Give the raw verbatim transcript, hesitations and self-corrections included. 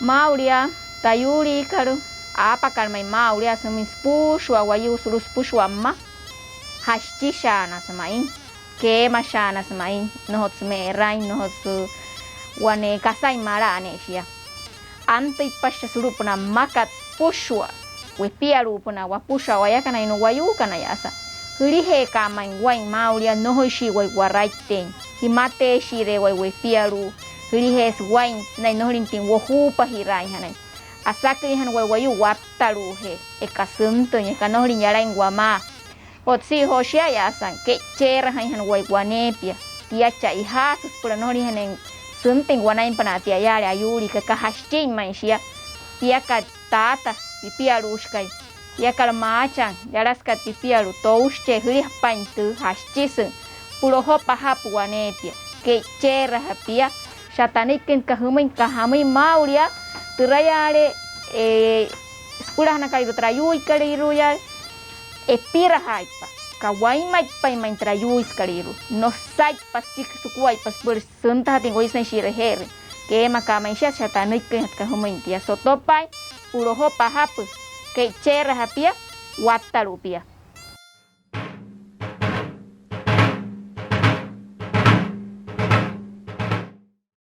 Maa'ulu yaa, tü ayuuliikat, aapakat ma'i maa'ulu yaa sümüin süpüshua wayuu sulu'u süpüshua mma, jashichishaanas ma'i, keemashaanas ma'i, nnojotsü me'erain, nnojotsü wane kasain mala ne'e shia. Antüitpa shia sulu'upünaa mmakat süpüshua wepialu'upünaa wapüshua wayakana yaa na wayuukana ya'asa. Jülijeeka'a ma'i waa'in maa'ulu yaa, nnojoishii waya waraitteein, jimateeshire'e waya wepialu'u, jülijeesü waa'in sünain nnojolüinjatüin wojuupajiraainjanain. Asaküinjana waya wayuu wattalu'ujee, eka süntüin, eka nnojolüin yalain wamaa. Jotsü joo shia ya'asa, ke'icheerajüinjana waya waneepia. Tia cha'ijaasü süpüla nnojolüinjanain süntüin wanainpünaa tia yaale ayuuliikat, aka jashichin ma'i shia. Piakat taata pipialuushikai, piakat maachan, yalasükat pipialu'u, toushchee, jüliapain tü, jashichisü, pulojo pajapü waneepia, ke'icheeraja pia. Shia tanüiküinjatkat jümüin, aka jamüin maa'ulu yaa, türa yaale, e, süpülajünakalüirua tü ayuuikalüirua yaale, epirajaaitpa, aka wainmaitpain ma'i tü ayuuisükalüirua, nosaitpa süchiki, sukuaippa süpüla süntajatüin wayuu sünain shi'reje'erüin. Keemaka ma'i shia, shia tanüiküinjatkat jümüin tia. Sotopain, pulojo pajapü, ke'icheeraja pia, wattalu'u pia.